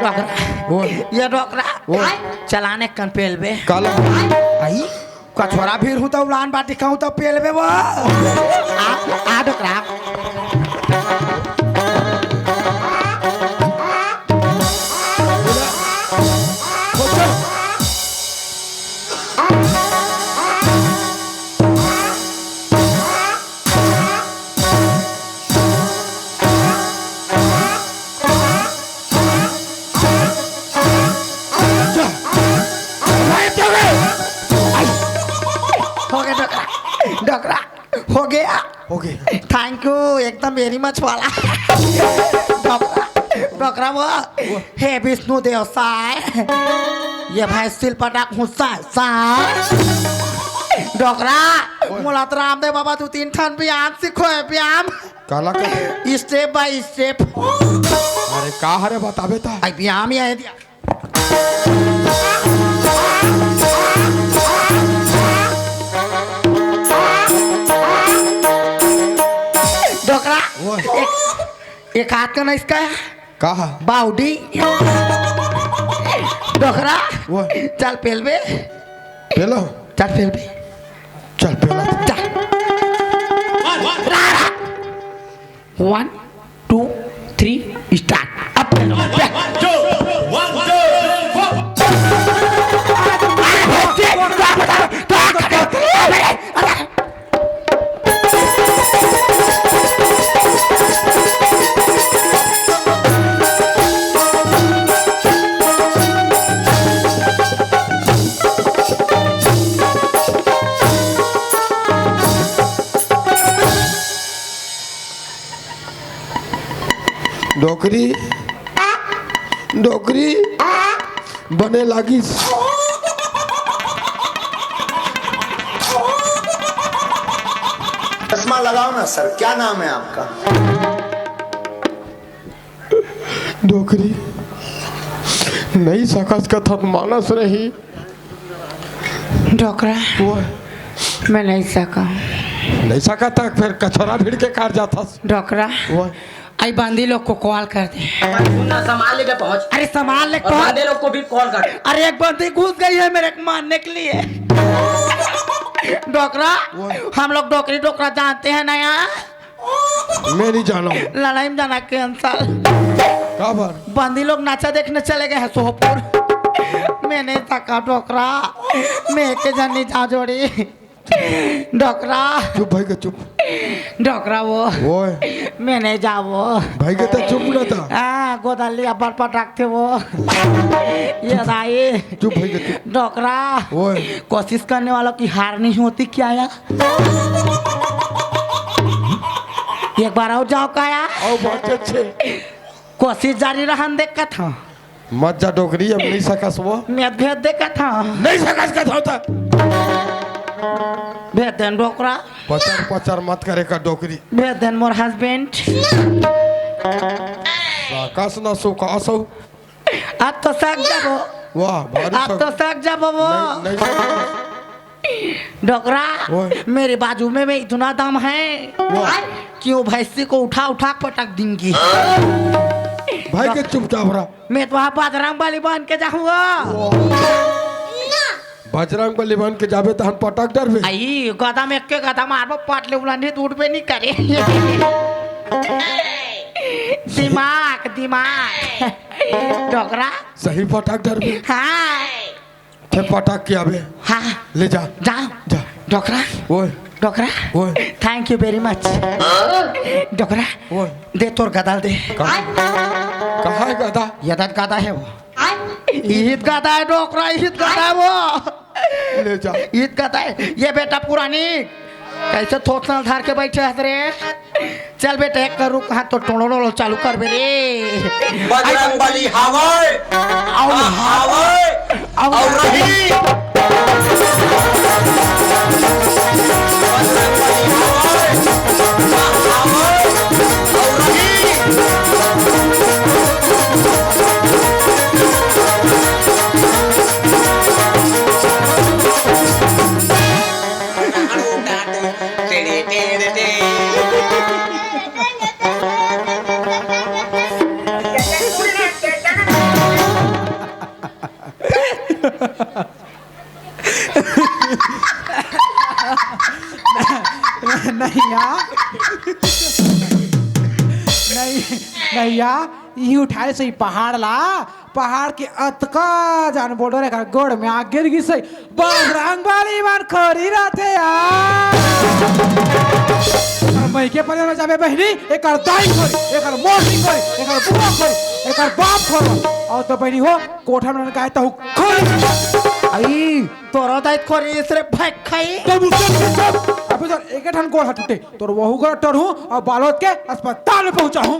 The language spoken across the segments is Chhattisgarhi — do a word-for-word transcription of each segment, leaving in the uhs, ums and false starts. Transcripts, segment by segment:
डोकरा। ओए। ये डोकरा। ओए। चलाने कन पेलबे। काला। आई। कछोरा भीर हूँ त उलान बाटी खाऊँ त पेलबे वो। आ, आ डोकरा। हो गया डोकरा, डोकरा, हो गया। हो गया। Thank you, एकदम very much वाला। डोकरा, डोकरा वो, हे विष्णु देव साय, ये भाई सिल पटाक हुस्सा साय। डोकरा, मोला तो रामदेव बाबा दू तीन ठन व्यायाम सिखोए, व्यायाम। काला का? Step by step। अरे का हरे बताबे ता? आई व्यायाम ही आए दिया। डोकरा, ओए। एक, एक हाथ का ना इसका कहा? बाउडी। डोकरा, ओए। चल पेलबे। पेलो। चल पेलबे। चल पेलो। चल। One, two, three, start. अब डोकरी, डोकरी बने लागिस। चश्मा लगाओ ना सर, क्या नाम है आपका? डोकरी, नइ सकस कथन मानस नहीं। डोकरा, वो मैं नइ सकंव। नइ सकत त फेर कछोरा भीर के कार जाथस। डोकरा, वो आई बंदी लोग को call कर दे। सुन ना, सामान लेके पहुंच। अरे सामान लेके और पहुंच। बंदे लोग को भी call कर। अरे एक बंदी घुस गई है मेरे को मारने के लिए। डोकरा, वो हम लोग डोकरी डोकरा जानते हैं ना यार। मैं नहीं जाना हूँ। लड़ाई में जाना cancel। काबर? बंदी लोग नाचा देखने चले गए हैं सोहपुर। मैं नइ सकंव डोकरा, मैं एके झन नइ जांव जोड़ी। डोकरा। चुप भाई के चुप। डोकरा वो। ओए। मैं नइ जावंव। भाई के त चुप ना था। हाँ, गोदली अब्बड़ पटकथे वो। ये दाई। चुप भाई के चुप। डोकरा। ओए। कोशिश करने वालों की हार नहीं होती क्या यार? एक बार अउ जाव का यार? अउ बहुत अच्छे। कोशिश जारी रहन दे कथंव। मत जा डोकरी, अब नइ सकस वो। मैं भेज दे कथंव। नइ सकस कथंव त। भेज देन डोकरा। पचर पचर मत करे का डोकरी। भेज देन मोर husband। सकस न सुकास हो। अब तो सक जाबो। वाह, भारी अब सक- तो सक जाबो वो। नइ, नइ सकस। डोकरा, ओए। मेरे बाजू में, में इतना दम है ओए। कि वो भैंसी को उठा उठा के पटक देंगी। भाई के चुपचाप रहा। मैं तो वहाँ बजरंग बली बन के जाऊंगा। ओए। बजरंग बली बन के जाबे त हम पटक डरबे। आई गदा में एक के गदा मारबो, पट ले उलंडी तो उठबे नहीं करे। दिमाग, दिमाग। डोकरा। सही पटक डरबे। हाँ। थे पटक के आबे। हाँ। ले जा। जा। जा। डोकरा। ओए। डोकरा। ओए। Thank you very much। डोकरा। ओए। दे तोर गदा ल दे। कहाँ? कहाँ है गदा? ये दत गदा है वो। ईद गदा है डोकरा, ईद गदा है वो। ले जा। ईद गदा है। ये बेटा पुरानी। कैसे थोथना धार के बैठे हस रे? चल बेटा, एक कर रुक, हाँ तो टोलो टोलो चालू करबे रे। बजरंग बली हावय। अउ हावय। अउ रही। बजरंग बली हावय। हावय। अउ रही। नहीं यार, नहीं, नहीं यार, इही उठाए से पहाड़ ला, पहाड़ के अतका जान बोल रहे का गोड़ में आग गिर गिस। बजरंग बली मन खोरी रथे यार। अउ मइके परे न जाबे बहिनी, एकर दाई खोरी, एकर मौसी खोरी, एकर बुआ खोरी, एकर बाप खोरी। अउ तो बहिनी हो, कोठा में गाय तहु खोरी। आई, तोरो दाई खोरी, सिर्फ भाई खाई। तब उसके पीछे, अभी तो एक ठन गोड़ ह टूटे। तोर वहू करा टरहूं अउ बालोद के अस्पताल में पहुंचाहूं।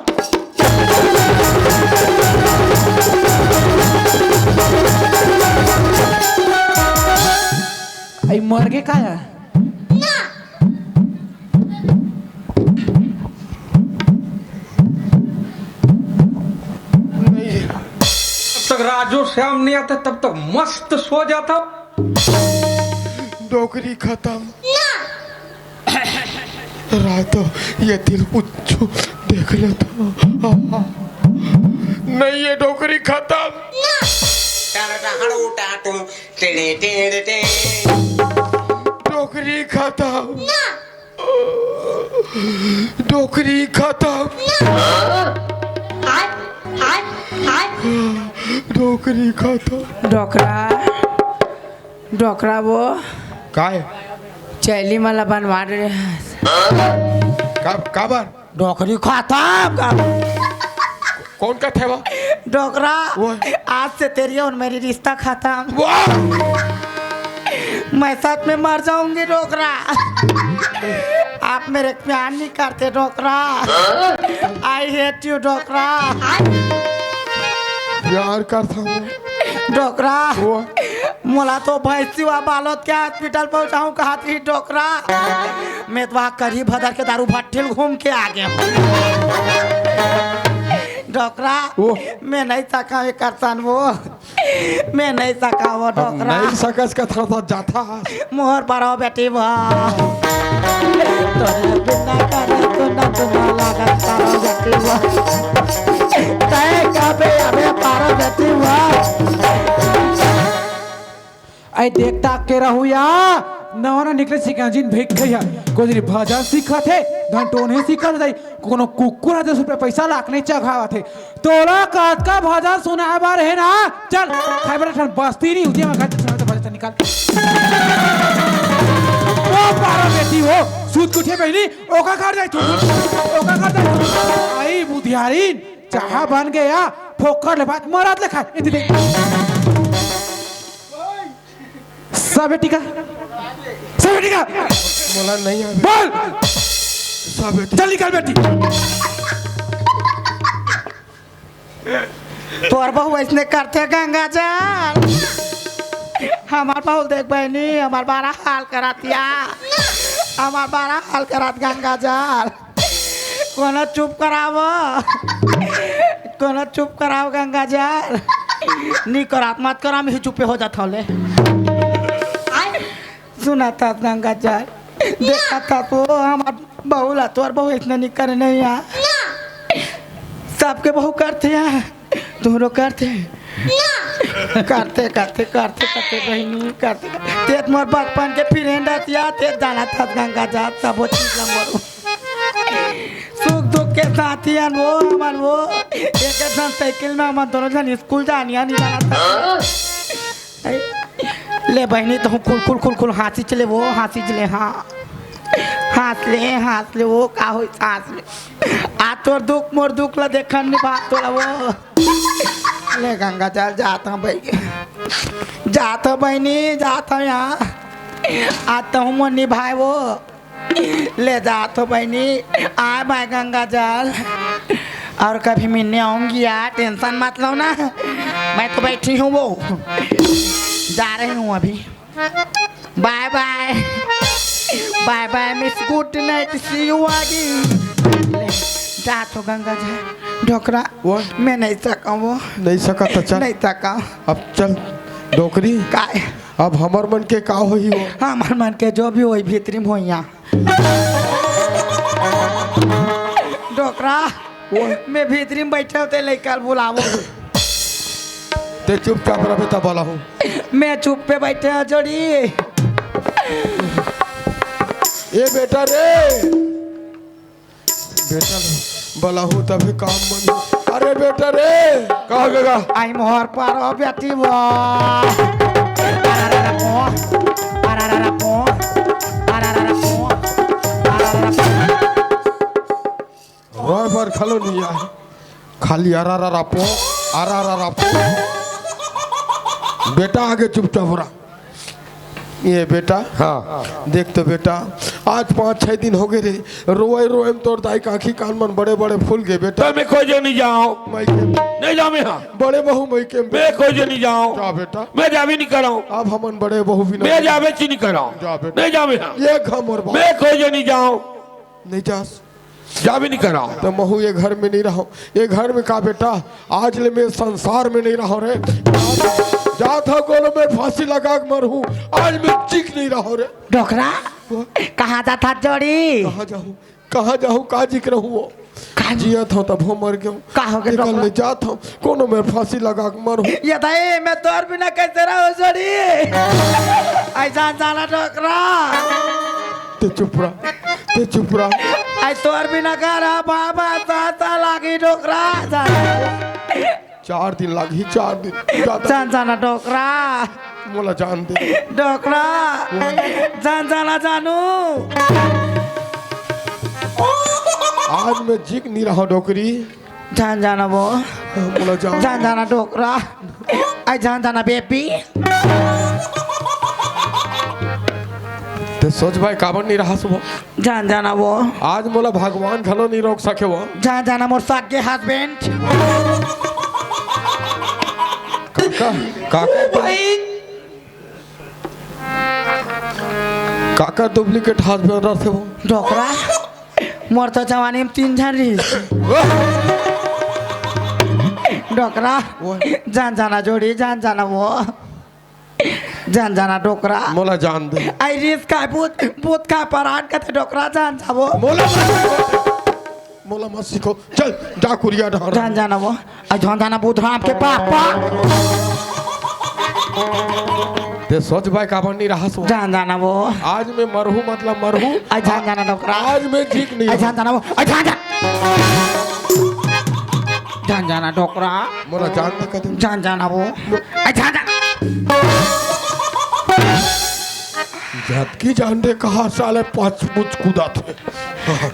आई मर गे का या? नहीं। जब तक राजू श्याम नहीं आता तब तक मस्त सो जाता। डोकरी खतम। रात ये तीर कुछ देख लेता। नहीं, ये डोकरी खतम। डोकरी खतम। डोकरी खतम। डोकरी खतम। डोकरा, डोकरा वो काय? चैली मन ला बनवा रहे हस। का, काबर? डोकरी खतम कर। कौन कथे वो? डोकरा, वो? आज से तेरी और मेरी रिश्ता खतम। वाह! मैं सच में मर जाऊंगी डोकरा। आप मेरे प्यार नहीं करते डोकरा। I hate you डोकरा। प्यार करता हूँ। डोकरा, वो? मोला तो भैंसी वा बालोद के हॉस्पिटल पहुंचाऊं कहा थी डोकरा। मैं तो वहाँ करी भदर के दारू भट्टी ल घूम के आ गया हूँ। डोकरा, वो? मैं नहीं सका ये करसन वो। मैं नहीं सका वो अब डोकरा। नहीं सकस का थोड़ा सा जाता है। मोर बड़ो बेटी वो। तोरे बिना करे सुना सुना लागत पारो बेटी वो। तय कबे अबे पारो बेटी वो। आई देख ताक के रहू या, नवा ना निकले सिका जिन भिख खइया। कोई दिन भजन सीखत हे, धन टोन हे सीखत हे, कोनो कुकुर ह दस रुपया पैसा लाख नहीं चघावत हे। तोला कतका भजन सुनाए बर हे ना? चल, खाए बर ठन बस्ती नहीं होती, हम घर से सुनाए तो भजन चल निकाल। वो पारो बेटी हो, सूत के उठे बहिनी, ओका घर जाए तू, ओका घर जाए तू। आई बुधियारिन, चाहा बन गया, फोकट ले बात मरत ले खाए। इतने सब बेटी का, सब बेटी का। मोला नहीं आवे। बोल। सब बेटी। चल निकल बेटी। तोर बहू ऐसने करथे गंगा जल। हमार बहू देख बहिनी, हमार बारा हाल करतिया, हमार बारा हाल करत गंगा जल। कोनो चुप कराव, कोनो चुप कराव गंगा जल। नी करात मत करा, मैं ही चुपे हो जात हौं ले। सुना था गंगा जल, देखा था तो हमार बहू ला, तोर बहू इतना नहीं करे नहीं आ। सबके बहू करथे आ, तोरो करथे। करथे, करथे, करथे, करथे बहिनी, करथे, करथे। ते मोर बचपन के फ्रेंड हतिया, ते जाना था गंगा जल, सब वो चीज ला मोर। सुख दुख के साथी हन वो, हमन वो। एक एक झन साइकिल में हमन दोनों झन स्कूल जानिया नहीं जाना था। ले बहिनी, तो खुल, खुल, खुल, खुल, हाँसी चले वो, हाँसी चले, हाँ। हाँस ले, हाँस ले वो, का होई, हाँस ले। आ तोर दुख, मोर दुख ला देखन निभा तोला वो। ले गंगा जल, जात हौं बहिनी। जात हौं बहिनी, जात हौं यहाँ। आ तहूँ मोर निभाए वो। ले जात हौं बहिनी, आए बाय गंगा जल। और कभी मिलने आऊंगी यार, टेंशन मत लो ना, मैं तो बैठी हूँ वो। जा रही हूँ अभी। बाय बाय। बाय बाय मिस, गुड नाइट, सी यू अगेन। ले, जात हौं गंगा जल। डोकरा, वो? मैं नहीं सका वो। नहीं सका तो चल। नहीं सका। अब चल, डोकरी। काय? अब हमर मन के का होही वो? हमर मन के जो भी होही, भीतरी में होही यहाँ। डोकरा, वो? मैं भीतरी में बैठे होते लइका ल बुलावो। ते चुपचाप रह बेटा, बलहू। मैं चुप पे बैठे हंव जोड़ी। ए बेटा रे, बेटा रे, बलहू तभे काम बनही। अरे बेटा रे। का हो गे गा? आई मोर पारो बेटी वो। अरारारा पो, अरारारा पो, अरारारा पो, अरारारा पो। रोए बर घलो नइ आय, खाली अरारारा पो, अरारारा पो। बेटा आगे चुपचाप रह। ए बेटा, हाँ। देख तो बेटा, आज पाँच छह दिन हो गे रे, रोए रोए में तोर दाई के आँखी कान मन बड़े बड़े फूल गे बेटा। त मैं कोई जगह नइ जांव। मइके में। नइ जांव मैं हा। बड़े बहू मइके में। मैं कोई जगह नइ जांव। जा बेटा। मैं जाबे नइ करंव। अब हमन बड़े बहू बिना। मैं जाबे च नइ करंव। जा बेटा। नइ जांव मैं हा। ये घर मोर बाप। मैं कोई जगह नइ जांव। नइ जास। जाबे नइ करंव। त महू ये घर में नइ रहंव। ये घर में का बेटा, आज ले मैं संसार में नइ रहंव रे। जात हंव कोनो मेर फांसी लगा के मरहूं, आज मैं जी के नइ रहंव रे। डोकरा, कहाँ जात हस जोड़ी? कहाँ जाहूं, कहाँ जाहूं, का जी के रहूं वो? का जी? जियत हंव तभो मर गेंव। का हो गे तेकर डोकरा? ले जात हंव, कोनो मेर फांसी लगा के मरहूं। ये दाई, मैं तोर बिना कइसे रहंव जोड़ी? अइसन जाना डोकरा। ते चुप रह, ते चुप रह। अई तोर बिना घर ह बाबा, ता, ता लागी डोकरा, जाना। चार दिन लागही, चार दिन। जादा जान जाना डोकरा। मोला जान दे। डोकरा। जान जाना जानू। आज मैं जी के नइ रहंव डोकरी। जान जाना वो। मोला जान जान जाना डोकरा। अई जान जाना बेबी। ते सोच भाई काबर नइ रहस वो। जान जाना वो। आज मोला भगवान घलो नइ रोक सके वो। जान जाना मोर सगे हस्बैंड। काका, काका। भाई। काकर डुप्लीकेट हस्बैंड रथे वो? डोकरा, मोर तो जवानी में तीन झन रहिस। डोकरा, वो? जान जाना जोड़ी, जान जाना वो। जान जाना डोकरा। मोला जान दे। आई रिस का भूत, भूत का परान कथे डोकरा जान जावो। मोला मोला मत सिखो। चल, जा कुरिया डहर। जान जाना वो। अई जान जाना बुधराम के पापा। ते सोच भाई काबर नइ रहस वो। जान जाना वो। आज मैं मरहूं मतलब मरहूं। अई जान जाना डोकरा। आज मैं जी के नइ रहंव। अई जान जाना वो। अई जान जाना। जान जाना डोकरा। मोला जान दे कदम। जान जाना वो। अई जान जाना। जतकी जान दे कहा साले पाँच मुच कूदाथे।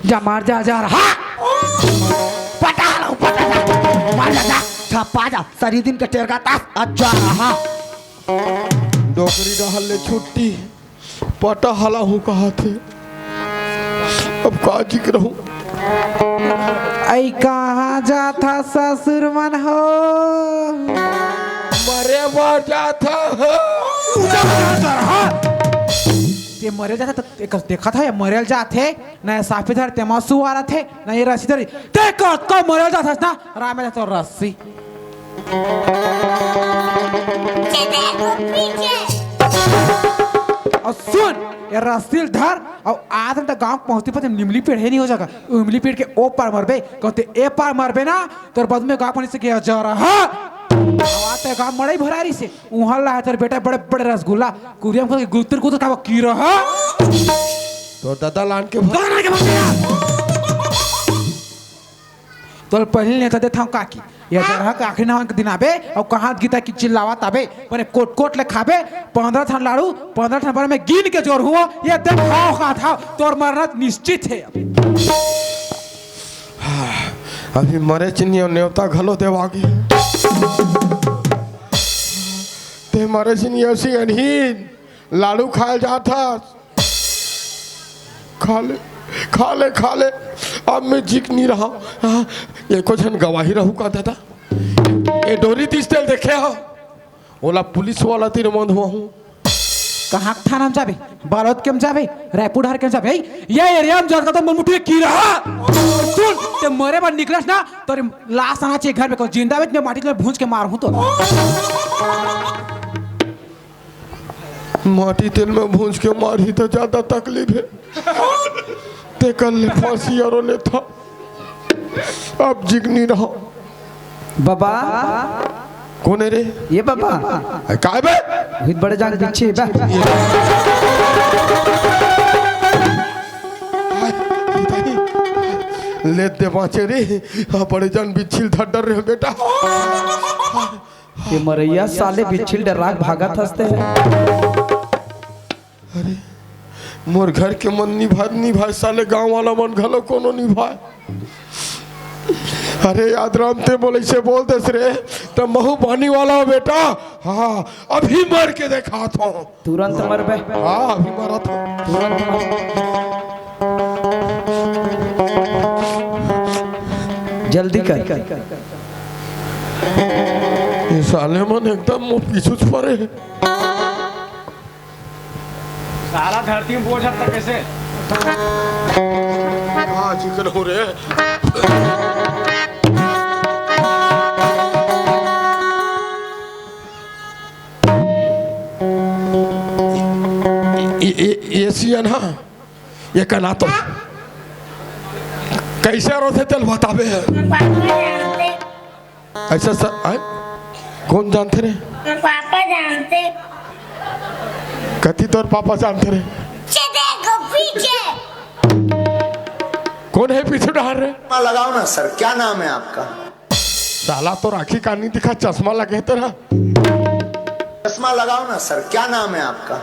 जा मार जा, जा रहा। पटा लो, पटा जा। मार जा, जा। छपा जा। सरी दिन के टेरगा तास, अच्छा रहा। डोकरी डहर ले छुट्टी। पटा हला हूँ कहाथे। अब का जी के रहूँ। अई कहाँ जाथा ससुर मन हो? मरे बर जाथा हो। ते मरे जाथा त एकर देखत हे, मरे ल जाथे, न ये साफी धर, तेमा सुवारत हे, न ये रस्सी धर, ते कतका मरे ल जाथस ना, राम जाथा रस्सी। अउ सुन, ये रस्सी ल धर, अउ आदन त गांव पहुंचते पहुंचते निमली पेड़ हे नहीं हो जागा, इमली पेड़ के ओ पार मरबे, कहते ए पार मरबे ना, तोर बदमे गांव पानी से गया जा रहा। आवाज ते गांव मड़ई भरा रही से। उहाँ ला हे तोर बेटा बड़े बड़े रसगुल्ला, कुरिया में खोल के गुतर गुतर खावा की रहा। तोर दादा लान के भर। तोर लान के भर गया। तोर पहले नेता देथाव काकी। ये जरहा के आखिरी नवा के दिन आबे, अउ कहाँ गीता की चिल्लावत आबे, मने कोट कोट ले खाबे, पंद्रह ठन लाड़ू, पंद्रह ठन बारे में गिन के जोर हुआ, ये देखाव का था, तोर मरना निश्चित हे। अभी मरे चिन्नी अउ नेवता घलो देवा गे। ते मरे चिन्नी असी अनहीन लाड़ू खाए ल जात हस। खा ले, खा ले, खा ले। अब मैं जी के नी रहा। हाँ, एको झन गवाही रहू का दादा? ए डोरी दिस तेल देखे हा? ओला पुलिस वाला तीर मंद हुआ हूँ। कहाँ के थाना में जाबे? बालोद के में जाबे? रायपुर डहर के में जाबे? हे, ये एरिया में जात का तो मन मुठिया की रहा। सुन, ते मरे बर निकलस ना, तोर लाश आना चाहिए घर में, को जिंदा में माटी में भूंज के मार हूँ तो। माटी तेल में भूंज के मारही त ज्यादा तकलीफ हे। तेकर ले फांसी आरो लेथा। अब जी के नी रहा। बाबा, कोन हे रे? ये बाबा। ए, काय बे? बहुत बड़े जान पीछे बे। ये, हाय, ये दाई, ले दे बाँचे रे। हाँ, बड़े जान बिच्छी ल धर डर रहे बेटा। ये मरैया साले बिच्छी ल डरा के भागत हंसते हैं। अरे, मोर घर के मन निभाय, निभाय, साले गांव वाला मन घलो कोनो निभाय। अरे याद राम, ते मोला इसे बोल देस रे, त महू पानी वाला हो बेटा। हाँ, अभी मर के देखात हो। तुरंत मरबे। हाँ, अभी मरत हो। तुरंत मर। जल्दी कर। ये साले मन एकदम मोर पीछू परे हे। साला धरती में बोझ हत्ता कैसे? हाँ, चिकन हो रे। ए, ए, ए, ए सियन हा, ये कना तो कैसे रोथे तेल बताबे। ऐसा स-, आय? कोन जानथे रे? पापा जानथे। कति तोर पापा जानथे रे? पीछे देखो, पीछे। कोन हे पीछू डहर रे? चश्मा लगाओ ना सर, क्या नाम है आपका? साला तोर आँखी कान नइ दिखय, चश्मा लगे हे तेला। चश्मा लगाओ ना सर, क्या नाम है आपका?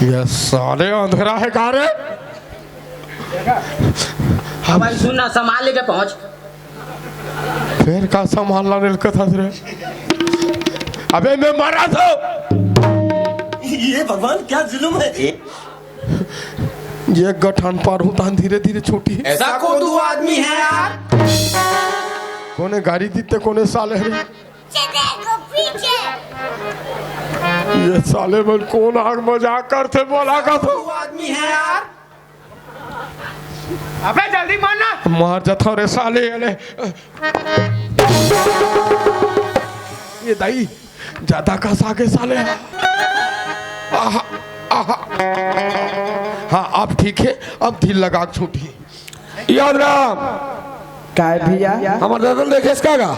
ये साले अंधरा हे का रे? अब भाई सुन ना, सामान लेके पहुंच। फेर का सामान लाने ल कथस रे? अबे मैं मरा तो। ये भगवान क्या जुल्म है। ये गठान पार हूँ तान धीरे धीरे छूटी। ऐसा कोदू आदमी है यार। कोने गाड़ी दीते कोने साले रे। पीछे देखो, पीछे। ये साले मन कोन आग मजाक करथे बोला का तो। कोदू आदमी है यार। अबे जल्दी मार ना। मार जाता रे साले, अरे। ये दाई, ज्यादा कस आगे साले। आहा, आहा। हाँ, अब ठीक हे, अब ढील लगा के छूटी। याद राम। काय भैया? हमर ददन देखेस का गा?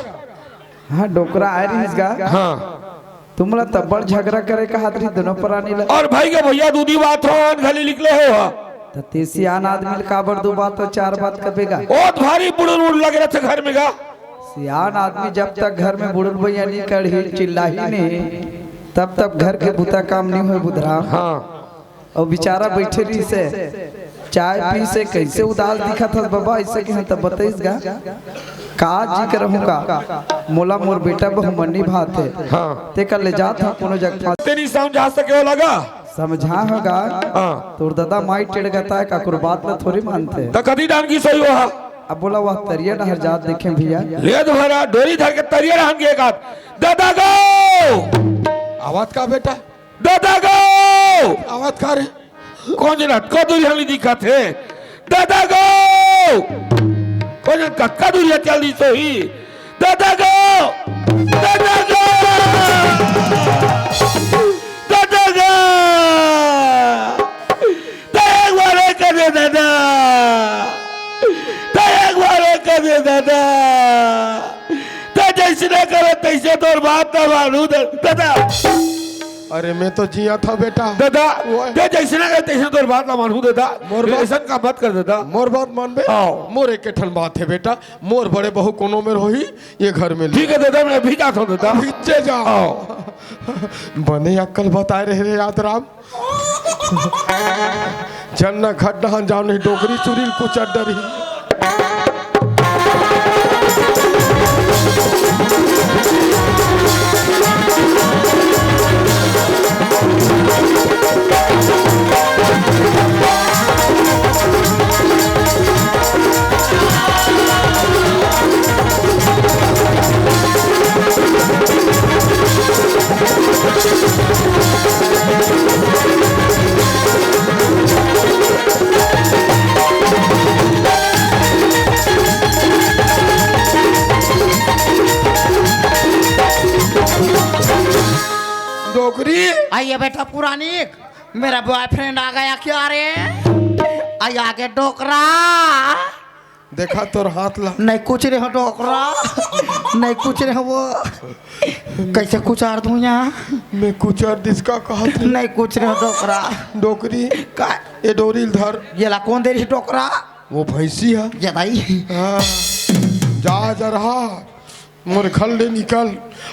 हाँ, डोकरा आय रहिस गा। हाँ। तुमला तब्बड़ झगरा करे कहत रही दोनों परानी ला। अउ भाई के भैया दूधी बात हो, अन घली निकले हो हा। त ते सियान आदमी ल काबर दू बात अउ चार बात कबे गा? ओ भारी बुड़ुल उड़ लगे रहथे घर में गा। सियान आदमी जब तक घर में बुड़ुल भैया नी कढ़ी चिल्लाही नी, तब तक घर के बुता काम नी होय बुधराम। हाँ। अउ बेचारा बइठे रहिसे, चाय पीसे, कइसे उदास दिखत हस बबा, अइसे कहिन त बतइस गा, का जी करहूँ का, मोला मोर बेटा बहू मन निभाथे। हाँ। तेकर ले जात हँव कोनो जगह। तें नी समझा सके ओला गा? समझा हँव गा। हाँ। तोर ददा माई टेड़गताय, काकरो बात ल थोड़ी मानथे। त कति डाहन गिस होही ओहा? अब बोला, ओह तरिया डहर जात देखेंव भैया। ले तो भरा, डोरी धर के तरिया डहर गे गा। ददा गो! आवत का बेटा? ददा गो! आवत का रे? कोन जनी कतका दूरिहा ले दिखत हे? ददा गो! कोन जनी कतका दूरिहा चल दिस होही? ददा गो! ददा गो! ददा गो! त एक बार ए कर दे ददा। त एक बार ए कर दे ददा। त जइसने करे तइसे तोर बात ला मानहूँ दे ददा। अरे मैं तो जियत हँव बेटा। ददा, ओए। त जइसने करे तइसे तोर बात ला मानहूँ ददा। मोर बात अइसन का मत कर ददा। मोर बात मानबे? हाँ। मोर एके ठन बात हे बेटा, मोर बड़े बहू कोनो मेर होही, ये घर में ले। ठीक हे ददा, मैं अभी जात हँव ददा। अभी जा। हाँ। बने अक्कल बताय रहे रे याद राम। झन न घर डहन जाव, नहीं डोकरी चुरी ल कुचर डरही। डोकरी। आइए बेटा पुरानी, मेरा बॉयफ्रेंड आ गया क्या रे? आई आगे डोकरा। देखा तोर हाथ ला। नहीं कुछ रहे हो डोकरा, नहीं कुछ रहे हो वो। कैसे कुचार दूं यहाँ? मैं कुचार दिस का कहत रहे। नहीं कुछ रहे हो डोकरा। डोकरी। का? ये डोरी ल धर। ये ला कौन दे रही डोकरा? वो भैंसी है। ये दाई। हाँ। जा, जा रहा। मोर घर ले निकल,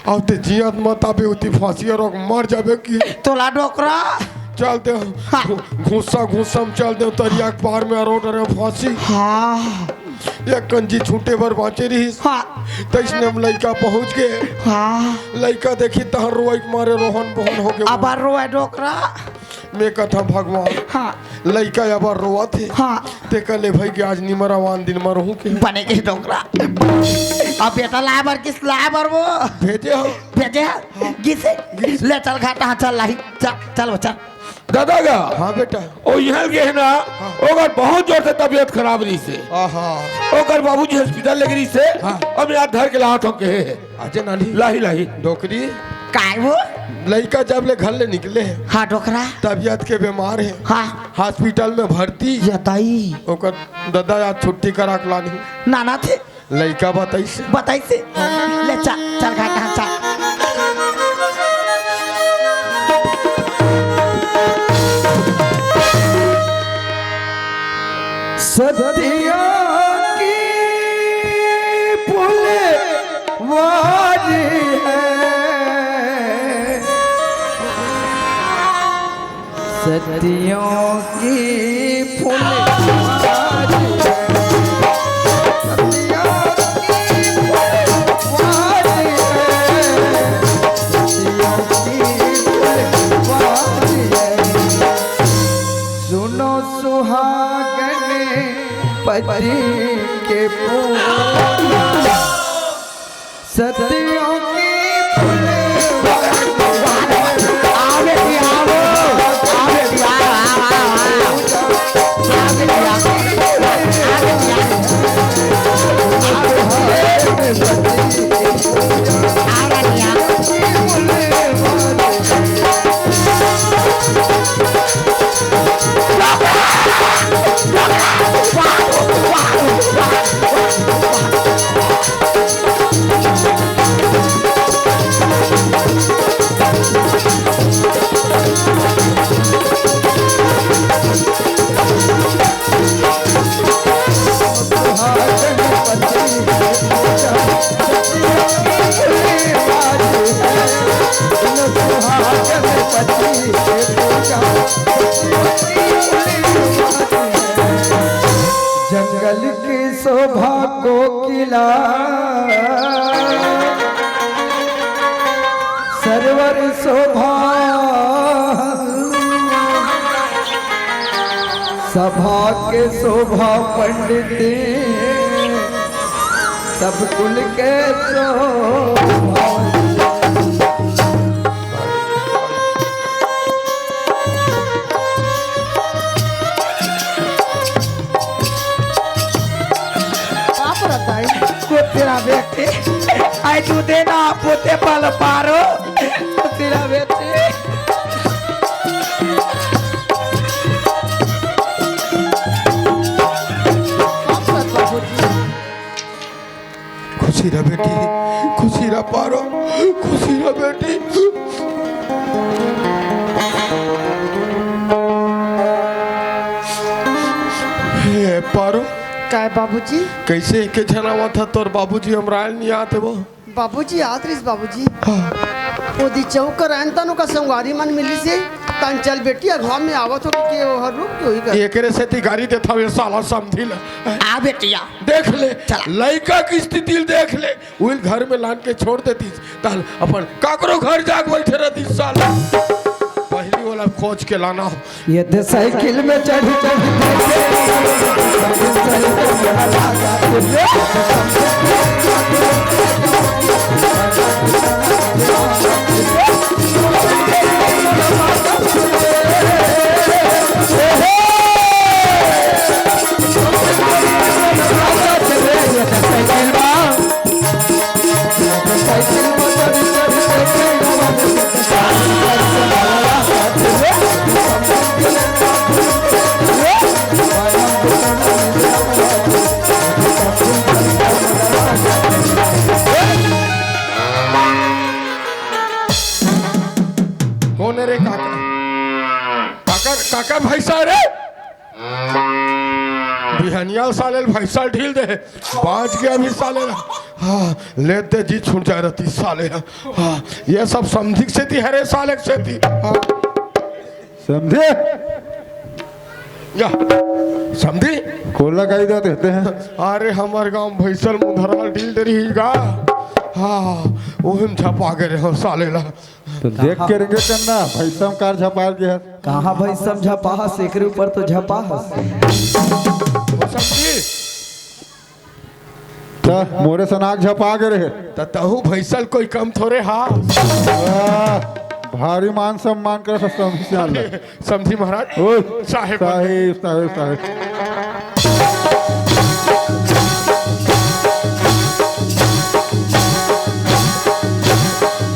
अउ ते जियत मत आबे, उती फांसी अउ मर जाबे की। तोला डोकरा। चल दे, हाँ। घु-, घुस्सा, घुस्सा में चल दे, तरिया के पार में अरोट रे फांसी। हाँ। एक कंजी छूटे बर बांचे रहिस। हाँ। तइसने में लइका पहुंच गे। हाँ। लइका देखी तहन रोई के मारे रोहन बोहन हो गे। अबर रोए डोकरा। मैं कथा भगवान, हाँ। लइका अबर रोवत हे। हाँ। ते कले भाई के आज निमरा वान दिन मरहूं के। बने के डोकरा। अब बेटा लाए बर किस लाए बर वो? भेजे हो। भेजे हो? हाँ। गिसे? गिसे। ले चल घाटा, हाँ, चल लाही। चल, चल बच्चा। दादा गा। हाँ बेटा। ओ यहाँ गे हे ना, हाँ। ओकर बहुत जोर से तबीयत खराब रहिस हे। आहा। ओकर बाबूजी हॉस्पिटल लेगे रहिस हे। हाँ। अब यार धर के लात हो के हे। आजे नानी। लाही, लाही। डोकरी। काय वो? लइका जब ले घर ले निकले हे, हाँ, डोकरा। तबीयत के बीमार हे। हाँ। हॉस्पिटल में भर्ती। ये दाई। ओकर दादा आज छुट्टी करा के लानी। नाना थे। लइका बताइस। बताइस। ले चल, चल घर कहाँ चल। सतिया की फुलवारी है, सतियों की फुलवारी है, सतियों की फुलवारी है, सतियों की फुलवारी है। सुनो सुहागन पति के पूत, सतियों की फुलवारी। आवे भी आवो, आवे भी आवो, आवे भी आवो, आवे भी आवो, आवे भी आवो। जंगल की शोभा कोकिला, सरवर शोभा, सभा के शोभा पंडित, सब कुल के शोभा। बाप रे दाई, को तेरा बेटे, आई तू देना पोते पल पारो, को तेरा बेटे। बाप रे बाबूजी। खुशी रह बेटी, खुशी रह पारो, खुशी रह बेटी। हे पारो। काय बाबूजी? कैसे के झनावा था तोर बाबूजी, हम रायल नहीं आते वो। बाबूजी आत रहिस बाबूजी। हाँ। ओदी चौक कर आयन तन ओकर संगवारी मन मिलिस हे। तन चल बेटी अगवा में आवत हो के ओहर रुक के होई कर। एकरे सेती गारी देत हवे साला समधी ल। आ बेटिया। देख ले, चला। लइका की स्थिति ल देख ले, उइल घर में लान के छोड़ देतिस, तहल अपन काकरो घर जाके बैठे रहतिस साला। पहली वाला खोज के लाना हो। ये तो साइकिल में चढ़ चढ़ के काकर भैंसा रे? बिहनिया साले ल भैंसा ढील दे, बाँच गया अभी साले ला। हाँ, ले दे जी, छूट जाए रहती साले ला। हाँ, ये सब समधी के सेती हरे, साले के सेती। हाँ। समधी? या, समधी? कोला गाई दा देते हैं। अरे, हमर गाँव भैंसा ल मुंधरा ढील दे रही गा। हाँ, ओहिम झपा गे रहे हो साले ला। तो देख के रेंगे करना, भैंसा म कार झपाल के है। कहाँ भैंसा म झपा हस, एकरे ऊपर तो झपा हस। ओ समधी। त मोरे सनाक झपा गे रहे। त तहू भैंसा ल कोई कम थोरे हा। आ, भारी मान सम्मान कर समधी सियान ल। समधी महाराज। ओए, साहेब। साहेब, साहेब, साहेब।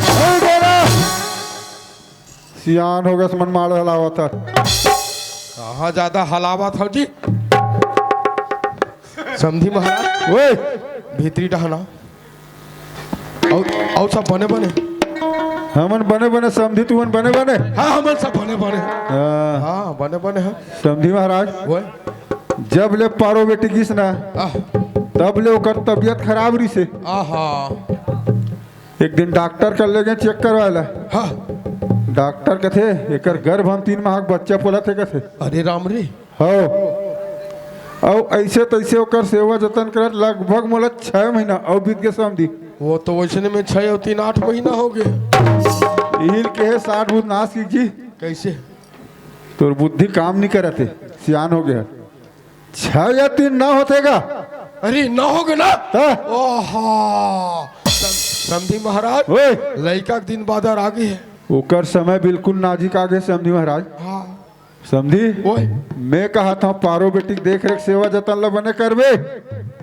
ए बेरा! सियान हो गए, मन मार हलावत है। कहाँ ज्यादा हलावत हो जी? समधी महाराज। ओए! भीतरी डहना। अउ, अउ सब बने बने? हमन बने बने समधी, तुमन बने बने? हाँ, हमन सब बने बने। हाँ। हाँ, बने बने हैं। समधी महाराज, ओए। जब ले पारो बेटी गिस ना, आह। तब ले ओकर तबीयत खराब रहिसे। आहा। एक दिन डॉक्टर कर ले गए चेक करवाए ला। हाँ। डॉक्टर कथे, "एकर गर्भ हम तीन माह के बच्चा पोलत हे," कथे। अरे राम रे। हो। अउ ऐसे तैसे ओकर सेवा जतन करत लगभग मोला छह महीना अउ बीत गे समधी। वो तो वैसने में छह अउ तीन आठ महीना हो गए। इहिल के हे साठ बुध नाश की जी। कैसे? तोर बुद्धि काम नहीं करत हे, सियान हो गया। छह या तीन ना होथे गा। अरे, ना हो गए ना? हाँ। ओहा। सम-, समधी महाराज, ओए। लइका के दिन बादर आगे है। ओकर समय बिल्कुल नाजिक आगे, समधी महाराज। हाँ। समधी, ओए। मैं कहा था, पारो बेटी के देख रेख सेवा जतन ला बने करबे।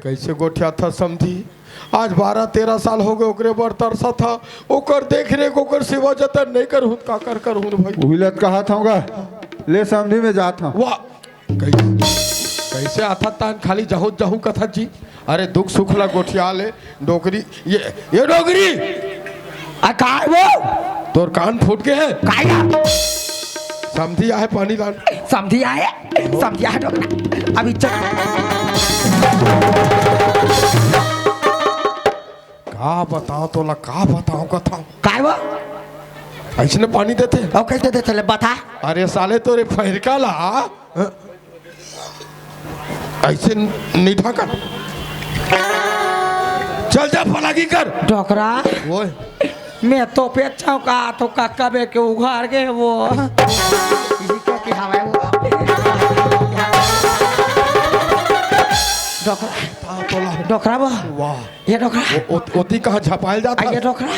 कैसे गोठिया था समधी? आज बारह तेरह साल हो गए, ओकरे बर तरसा था, ओकर देख रेख, ओकर सेवा जतन नहीं करहूँ, का कर करहूँ भाई? उही लत कहा था होगा। ले समधी, मैं जात हूँ। वाह, कैसे, कैसे आथा तान खाली जहूँ जहूँ कथा जी। अरे दुख सुख ला गोठिया ले डोकरी। ये, ये डोकरी। आ, का है वो? तोर कान फूट के है? का या? समधी आहे पानी लान। समधी आहे? समधी आहे डोकरा। अभी चल। का बताओ तोला, का बताओ कथा? का है वो? ऐसने पानी देथे? अउ कैसे देथे ले बता? अरे साले तोरे फैरका ला। ऐसे नहीं ढाका। चल जा, पलागी कर। डोकरा। ओए। मैं तो पे अच्छा का तो काका बे के उघार गए वो। इही का कि हवे वो। डोकरा। हाँ, तोला। डोकरा वो। वाह। ये डोकरा। ओ-, ओ-, ओती कहाँ झपाल जात आ, ये हस? डोकरा।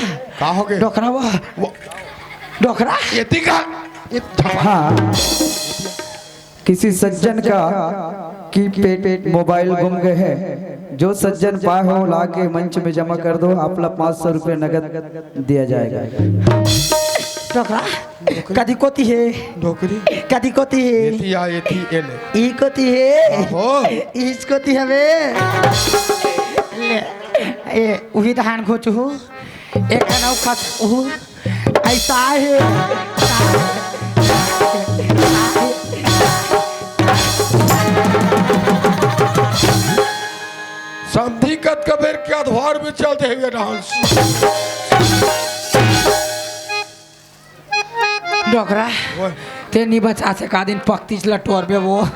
का हो गए? डोकरा वो। वो। डोकरा। एती का? ये झपाल। हाँ। किसी सज्जन का कीपैड मोबाइल गुम गए हैं। जो सज्जन पाए हो, ला के मंच में जमा कर दो। आप ला पाँच सौ रुपये नगद दिया जाएगा। डोकरा, कदी कोती है? डोकरी। कदी कोती है? एती आ, एती, ए ले। ई कोती है? आहो। ईस कोती हवे? ले, ए, उही धान घोचू हो। एक अनौ खस, उहू। ऐसा है। समधी कतका बेर के अधवार में चलते हुए डांस। डोकरा, ओए। ते नी बचा से का दिन पकतीस लटोर बे वो।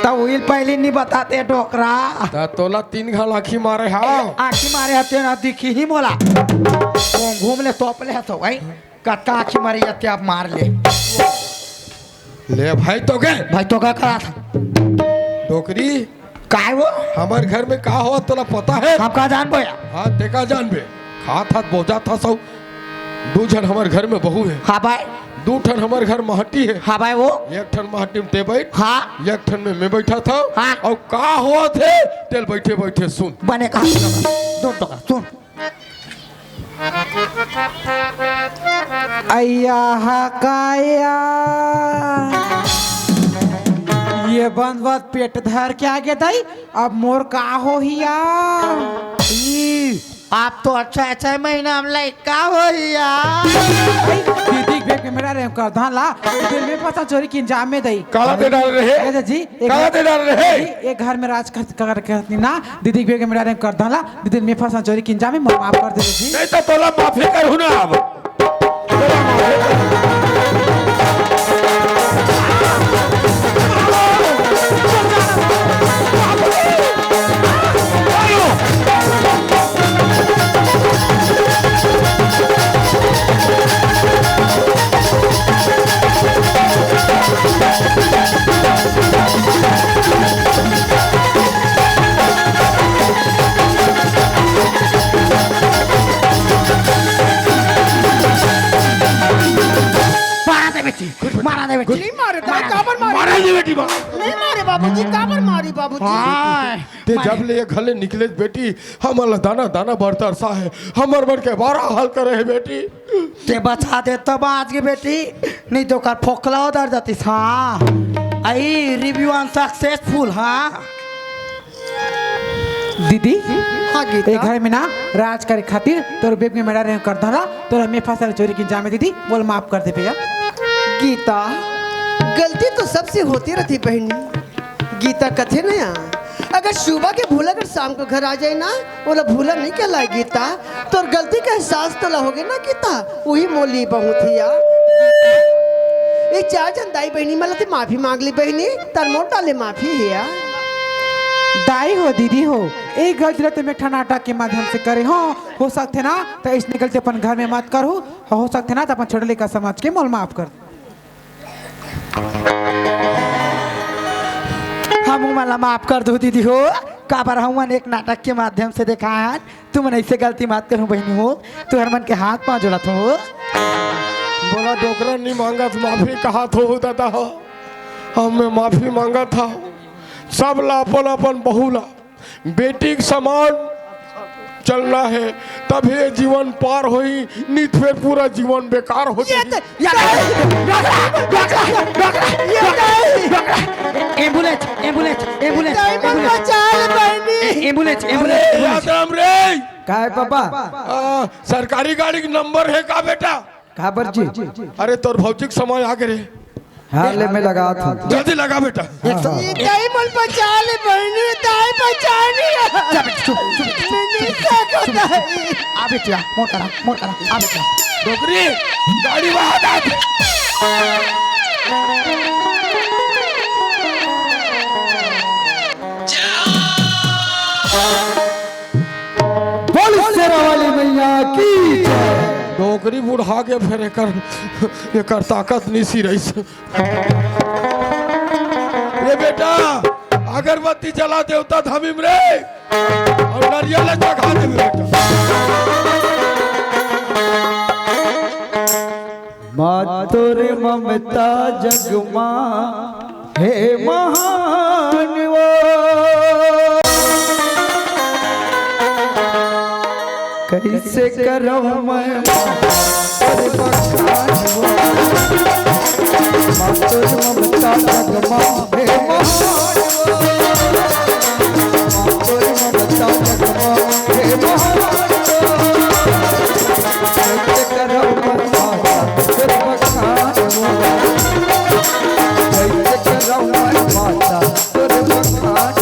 त उहिल पहली नी बताते डोकरा। त तोला तीन घाल आँखी मारे हा। आँखी मारे हा, ते ना दिखी ही मोला। घूम घूम ले तोप ले हतो, भाई। कतका आँखी मारे या ते आप मार ले। ले भाई तो के? भाई तो का करा था? डोकरी। काय वो? हमर घर में का होवत तोला पता है? हम का जानबो या? हाँ, ते का जानबे? खात हाथ बोजा था सौ। दू झन हमर घर में बहू है। हाँ भाई। दू ठन हमर घर महटी है। हाँ भाई वो। एक ठन महटी में ते बैठ। हाँ। एक ठन में मैं बैठा था। हाँ। अउ का होवत है? तेल बैठे बैठे सुन। बने कहा। सुन तो का, सुन। अय्या हा काया। ये बंद बंद पेट धर के आगे दाई, अब मोर का होही या? ई, आप तो अच्छा अच्छा महीना हम लाइक का होही या? दीदी के के मेरा रे कर धान ला, दीदी में फंसा चोरी की इंजाम में दई। काला दे डाल रहे? ए जी, एक काला दे डाल रहे? जी, एक घर में राज कर, कर, कर, ना, दीदी के मेरा रे कर धान ला, दीदी में फंसा चोरी की इंजाम में माफ कर दे जी। नहीं तो तोला माफी करू ना अब। तोला माफी करू। मारा दे बेटी, मारा दे बेटी। नहीं मारे, तैं काबर मारे? मारा दे बेटी, मारा। नहीं मारे बाबूजी, काबर मारी बाबूजी? हाँ। तैं जब ले ये घर ले निकले बेटी, हमर ला दाना दाना बर तरसा हे, हमर मन के बारा हाल करे हे बेटी। तैं बचा दे तब आज के बेटी, नहीं तो कर फोकला उधर जातीस। हाँ, आई review unsuccessful। हाँ दीदी, हाँ गीता। ए घर में ना राज करे खातिर तोर बेब के मेरा रे कर धान ला, तोर में फंसा चोरी की इंजाम में दीदी, बोल माफ कर दे भैया। गीता, गलती तो सबसे होती रहती बहनी। गीता कथे नया, अगर सुबह के भूला अगर शाम को घर आ जाए ना, ओला भूला नहीं कहलाए गीता। तोर गलती का एहसास तोला होगे ना गीता, वही मोली बहुत ही यार। ये चार जन दाई बहनी मला ते माफी मांग ली बहनी, तर मोर डाले माफी है यार। दाई हो, दीदी हो, ए गलती ला ते मैं ठा नाटक के माध्यम से करे हो। हो सकथे ना, त इसने गलती अपन घर में मत करू। हो सकथे ना, त अपन छोटे लइका समझ के मोल माफ कर। हम उमन ला माफ कर दू दीदी हो, काबर हमन एक नाटक के माध्यम से देखायन, तुमन ऐसे गलती मत करू बहनी हो, तुहर मन के हाथ पाँव जोड़त हो। बोला डोकरा नहीं मांगत माफी कहा थो दादा हो, हम मैं माफी मांगत था, सब ला अपन अपन बहू ला बेटी के समान चलना है, तभे जीवन पार होई, नहीं तो फिर पूरा जीवन बेकार हो ये जाई। तो, ये तो, डोकरा, डोकरा, डोकरा, ये तो, डोकरा। एम्बुलेंस, एम्बुलेंस, एम्बुलेंस, नहीं, एम्बुलेंस। बचा ले बहनी। ए-, एम्बुलेंस, एम्बुलेंस, अरे एम्बुलेंस। यादराम रे, का है पापा? आ, सरकारी गाड़ी के नंबर है का बेटा? काबर जी? अरे तोर भौजी के समय आ गे रे। हाँ, ले मैं लगात हूँ। जल्दी लगा बेटा। हाँ, हाँ। ये दाई मोल बचा ले बहनी, दाई बचा ले। जा बेटा, चुप, चुप, चुप, नहीं, चुप, नहीं, चुप, चुप। आ बेटा, मोर करा, मोर करा, आ बेटा। डोकरी, गाड़ी वहां डाल। बोल शेरा वाली मैया की जय। डोकरी बुढ़ा के फिर एकर, एकर ताकत निसी रहीस। ये बेटा, अगरबत्ती जला देवता धामी में रे, और नरियल चढ़ा दे बेटा। माँ तोर ममता जगमा हे महान वो, कैसे करहूँ मैं तोर बखान वो। माँ तोर ममता जगमा हे महान वो। माँ तोर ममता जगमा हे महान वो। कैसे करहूँ मैं माता तोर बखान वो। कैसे करहूँ मैं माता तोर बखान वो।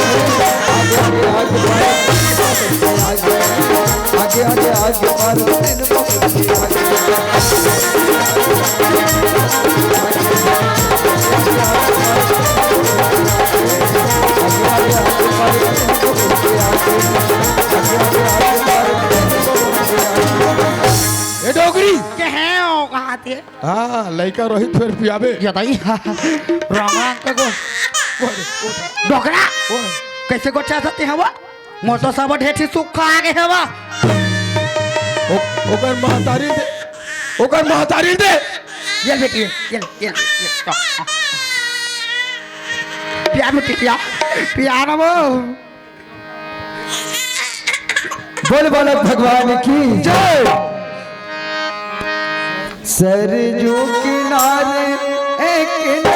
आगे, आगे, आगे, आगे, आगे, आगे, आगे, आगे, आगे, आगे, आगे। ए डोकरी। के हैं ओ कहाथे? हाँ, लइका रोहित फेर पियाबे। ये ताई। रामा के को। डोकरा। ओए। कैसे को चाहते हैं वो? मोर तो सब ढेठी सुखा आगे हे वो। ओ-, ओकर महतारी दे, ओकर महतारी दे। ये बेटी, ये, ये, ये, ये, ये, पिया बेटी, पिया, पिया ना वो। बोल बालक भगवान की जय। सरजू किनारे एक